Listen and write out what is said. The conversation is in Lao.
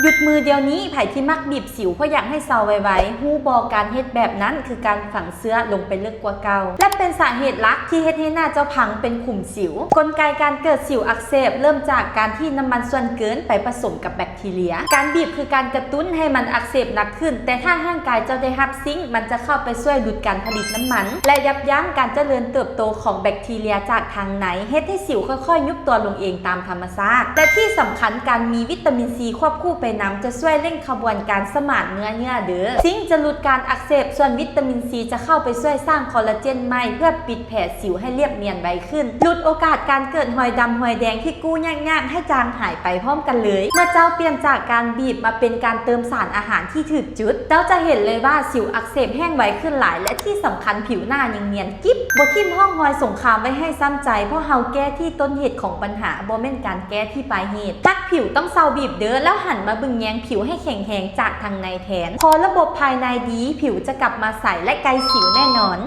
ຢຸດມືດຽວນີ້, ໃຜທີ່ມັກບີບສິວເພາະຢາກໃຫ້ເຊົາໄວໆ, ຮູ້ບໍ່ ການເຮັດແບບນັ້ນຄືການຝັງເຊື້ອລົງໄປເລິກກວ່າເກົ່າ ແລະ ເປັນສາເຫດຫຼັກທີ່ເຮັດໃຫ້ໜ້າເຈົ້າພັງເປັນຂຸມສິວ. ກົນໄກການເກີດສິວອັກເສບເລີ່ມຈາກການທີ່ນ້ຳມັນສ່ວນເກີນໄປປະສົມກັບແບັກທີເຣຍ. ການບີບຄືການກະຕຸ້ນໃຫ້ມັນອັກເສບໜັກຂຶ້ນ, ແຕ່ຖ້າຮ່າງກາຍເຈົ້າໄດ້ຮັບຊິງ, ມັນຈະເຂົ້າໄປຊ່ວຍຫຼຸດການຜະລິດນ້ຳມັນ ແລະ ຢັບຢັ້ງການຈະເລີນເຕີບໂຕຂອງແບັກທີເຣຍຈາກທາງໃນ, ເຮັດໃຫ້ສິວຄ່ອຍໆຍຸບຕົວລົງເອງຕາມທຳມະຊາດ. ແລະ ທີ່ສຳຄັນ, ການມີວິຕາມິນຊີຄວບຄູ່ໄປນຳຈະຊ່ວຍເລັ່ງຂະບວນການສະໝານເນື້ອເຍື່ອເດີ້. ຊິງຈະຫຼຸດການອັກເສບ, ສ່ວນວິຕາມິນຊີຈະເຂົ້າໄປຊ່ວຍສ້າງຄໍລາເຈນໃໝ່ເພື່ອປິດແຜສິວໃຫ້ລຽບນຽນໄວຂຶ້ນ, ຫຼຸດໂອກາດການເກີດຮອຍດຳຮອຍແດງທີ່ກູ້ຍາກໆໃຫ້ຈາງຫາຍໄປພ້ອມກັນເລີຍ. ເມື່ອເຈົ້າປ່ຽນຈາກການບີບມາເປັນການເຕີມສານອາຫານທີ່ຖືກຈຸດ, ເຈົ້າຈະເຫັນເລີຍວ່າສິວອັກເສບແຫ້ງໄວຂຶ້ນຫຼາຍ ແລະ ທີ່ສຳຄັນ ຜິວໜ້າຍັງນຽນກິບ, ບໍ່ຖິ້ມຮ່ອງຮອຍສົງຄາມໄວ້ໃຫ້ຊ້ຳໃຈ, ເພາະເຮົາແກ້ທີ່ຕົ້ນເຫດຂອງບັນຫາ, ບໍ່ແມ່ນການແກ້ທີ່ປາຍເຫດ. ຮັກຜິວຕ້ອງເຊົາບີບເດີ້, ແລ້ວຫັນມາເບິ່ງແຍງຜິວໃຫ້ແຂງແຮງຈາກທາງໃນແທນ. ພໍລະບົບພາຍໃນດີ, ຜິວຈະກັບມາໃສ ແລະ ໄກສິວແນ່ນອນ.